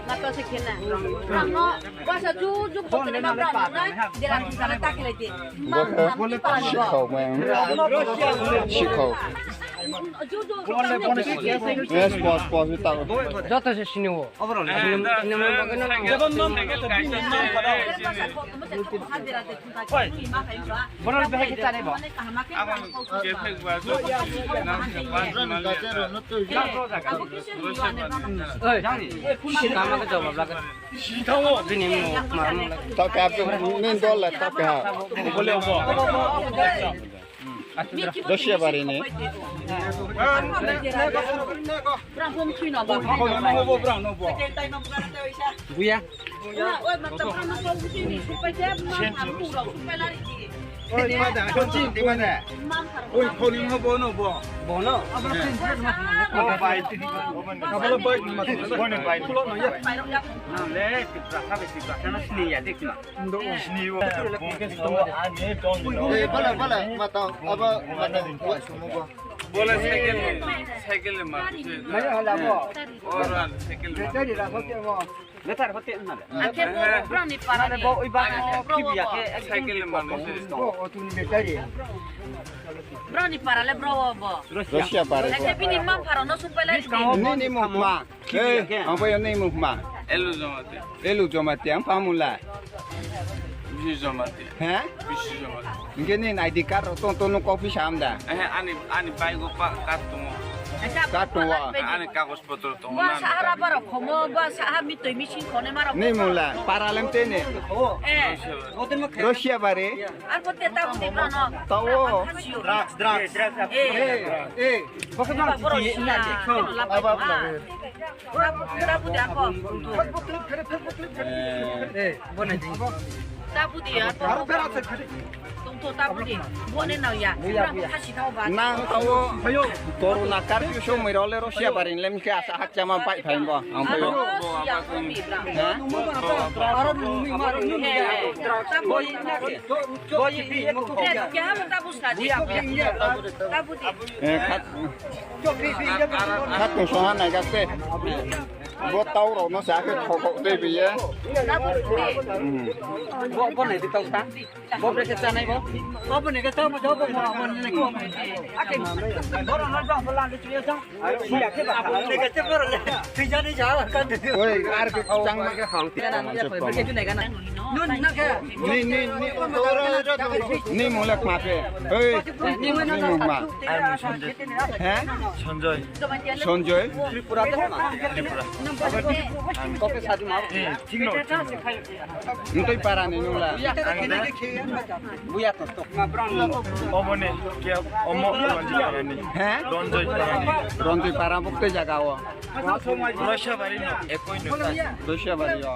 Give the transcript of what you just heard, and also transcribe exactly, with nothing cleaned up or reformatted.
Nato se khena. Brang no, basa ju ju khotene ma brang no na, dera tu sana takilai de. Ma, ma, ma, ma, ma. Sikhok, man. Sikhok. Ju ju. Yes, boss, boss, we talk. Joto se sini wo. Sini, sini mo bagwi no. Bono bahai khe chani bo. Oi, kama ke jawab lagi. Bini mo, ma, ma. Tau kap tu, nin dol la, tau kap. Bole bo. Dosia bari ni. Buya. Oi, mata brang no kau kuti ni, supai je, mang haru rau, supai lari ji. Oi, mata, kau chin, di mata. Mang haru. Oi, kau ni mau bono bo. Bono. Oh, bai. Kau bai, mata. Bono bai. Kulo no ya. Le, kita habis kita sana sini ya, dik na. Sini yo. Eh, bala, bala, mata, aba, mata, buat semua bo. Bola cycle, cycle ma. Mana hala bo. Orang cycle ma. Jadi lah, hotel mo. Letar hotel mana? Ake bo, brang ni para ni. Bo, oi ba, kibi ya ke, cycle ma. Bo, o tu ni betari. Brang ni para le bro bo. Russia para. Ake bini ma para no supai la. Ni ni mo ma. Eh, ang pa yon ni mo ma. Elu Jamatia. Elu Jamatia, ang pa mula. Bisi Jamatia. He? Bisi Jamatia. Nge ni I D card to to no copy sam da. Eh, ani, ani bai go pa card to mo. Card to wa. Ani kagos Potro to. Ba sahara baro khomo, ba saha mi toi mi sing khone maro. Ni mula, paralem te ne. Eh. Russia bare. Ar ko te ta budi brano. Tawo. Drugs, drugs. Eh. Eh. Ba boro sila. Aba. Ta budi ako. Eh, bo nai di. Ta budi ako. Tungto ta budi. Bo ne nang ya. Buya, buya. Khasi thao ba. Nang tawo. Corona curfew somoi role Russia barin lem khe asa hakchama pai phain bo. Ang bo. Aro ya ko mi bra. Ha? Aro nung mi maro nung ya. Ta budi. Bo yi na ke. Bo yi yi ko. Kya ta budi. Buya, buya. Ta budi. Eh, khat. Khat tong song ha nai gak te. Bo tau rok no sa khe thok thok tei biye. Bo, bo nai di tau sa. Bo bre khe cha nai bo. Bo, bo nai khe cha bo, bo, bo, bo nai ko. Ake, bo ro no jang bo lang de chuya jang. Oi, ar khe chang ma khe hang ti. Ni, ni, ni, ni mulak ma pe. Oi, ni mulak ma. He? Sanjoy. Sanjoy. Tripura. Tripura. Koke sadu ma. Ntoi para ni nula. Buya to to. Omone, ke omo Ranjit para ni. He? Ranjit para ni. Ranjit para bukte jaga o. Roisha bari no, ekoi no. Roisha bari o.